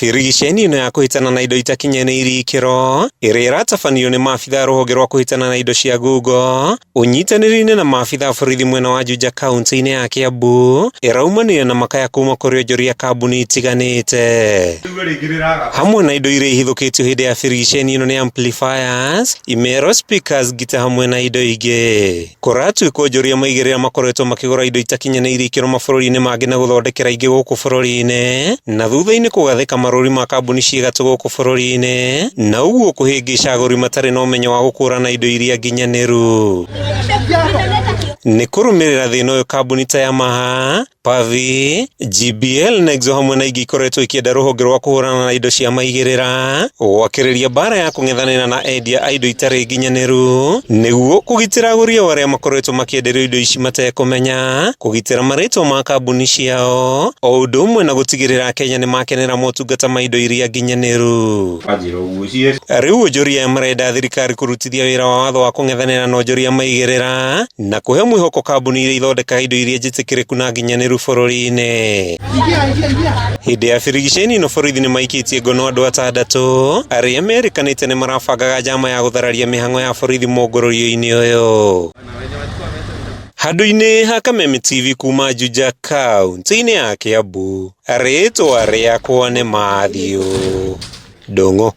Birigiceni ĩno ya kũhĩtana na indo itakinyanĩirie ikĩro ĩrĩa ĩratabanio nĩ maabitha a rũhonge rwa kũhĩtana na indo cia ngungo ũnyitanĩri-inĩ na maabitha a borithi mwena wa Juja kaunti-inĩ ya Kiambu ĩraumanire na makaya kuma kũrĩ onjoria kambuni itiganĩte. Hamwe na indo iria ihithũkĩtio hĩndĩ ya birigiceni ĩno nĩ amplifiers, imero, speakers, ngita hamwe na indo ingĩ. Kũratuĩka onjoria maigĩrĩra makoretwo makĩgũra indo itakinyanĩirie ikĩro mabũrũri-inĩ mangĩ na gũthondekera ingĩ gũkũ bũrũri-inĩ, na thutha-inĩ kũgathĩka marũri ma kambuni ciĩ gatũ gũkũ bũrũri-inĩ, na ũguo kũhĩngĩca agũri matarĩ na ũmenyo wa gũkũrana indo iria nginyanĩru. Nĩ kũrũmĩrĩra thĩna ũyũ kambuni ta Yamaha, Pavi, GBL, Nexo hamwe na ingĩ ikoretwo ikĩenda rũhonge rwa kũhũrana na indo cia maigĩrĩra gwakĩrĩria mbara ya kũng'ethanĩra na endia a indo itarĩ nginyanĩru nĩguo kũgitĩra agũri ao arĩa makoretwo makĩenderio indo ici matekũmenya, kũgitĩra marĩtwa ma kambuni ciao o ũndũ ũmwe na gũtigĩrĩra Akenya nĩ makenera motungata ma indo iria nginyanĩru. Rĩu onjoria aya marenda thirikari kũrutithia wĩra wa watho wa kũng'ethanĩra na onjoria maigĩrĩra na kũhe mwĩhoko kambuni iria ithondekaga indo iria njĩtĩkĩrĩku na nginyanĩru bũrũri-inĩ. Hĩndĩ ya birigiceni ĩno borithi nĩ maikĩtie ngono andũ atandatũ arĩa merĩkanĩte nĩ marabangaga njama ya gũthararia mĩhang'o ya borithi mũngũrũrio-inĩ ũyũ. Handũ-inĩ ha Kameme TV kuma Juja kaunti-inĩ ya Kiambu, rĩtwa rĩakwa nĩ Matthew Ndung'u.